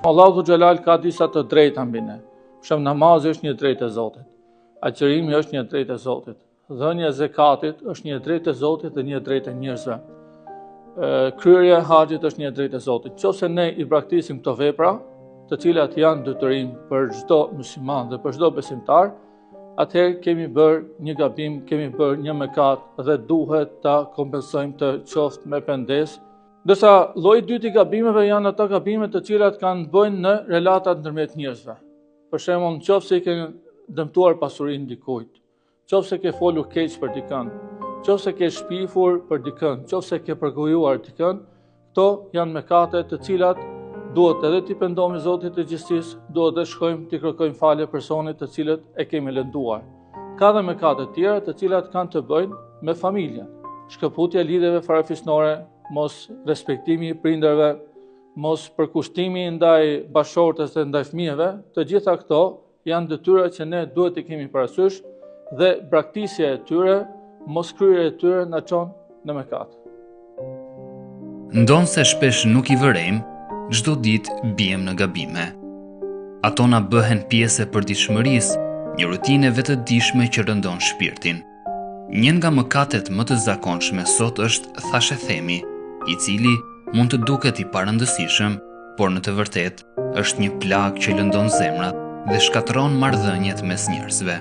Allahu Dhul Xhelal ka disa të drejta mbi ne. Për shembull, namazi është një drejtë e Zotit. Agjërimi është një drejtë e Zotit. Dhënia e zekatit është një drejtë e Zotit dhe një drejtë e njerëzve. Kryerja e haxhit është një drejtë e Zotit. Qoftë se ne i braktisim këto vepra, të cilat janë detyrim për çdo musliman dhe për çdo besimtar, atëherë kemi bërë një gabim, kemi bërë një mëkat dhe duhet ta kompensojmë të qoftë me pendesë Ndërsa lloji i dytë i gabimeve janë ato gabime të cilat kanë të bëjnë në relatat ndërmjet njerëzve. Për shembull, në qoftë se i ke dëmtuar pasurinë dikujt, qoftë se ke folur keq për dikën, qoftë se ke shpifur për dikën, qoftë se ke përgojuar dikën, këto janë mëkate të cilat duhet edhe t'i pendohemi Zotit të gjithësisë, duhet të shkojmë t'i kërkojmë falje personit të cilët e kemi lënduar. Ka dhe mëkate të tjera të cilat kanë të bëjnë me familjen. Shkëputja e lidhjeve farefisnore, mos respektimi i prindërve, mos përkushtimi ndaj bashkëshortes dhe ndaj fëmijëve, të gjitha këto janë detyra që ne duhet t'i kemi parasysh dhe braktisja e tyre, moskryerja e tyre na çon në mëkat. Ndonëse shpesh nuk i vërejmë, çdo ditë biem në gabime. Ato na bëhen pjesë e përditshmërisë, një rutinë e vetëdijshme që rëndon shpirtin. Një nga mëkatet më të zakonshme sot është thashethemi, i cili mund të duket i parëndësishëm, por në të vërtetë është një plagë që lëndon zemrat dhe shkatërron marrëdhëniet mes njerëzve.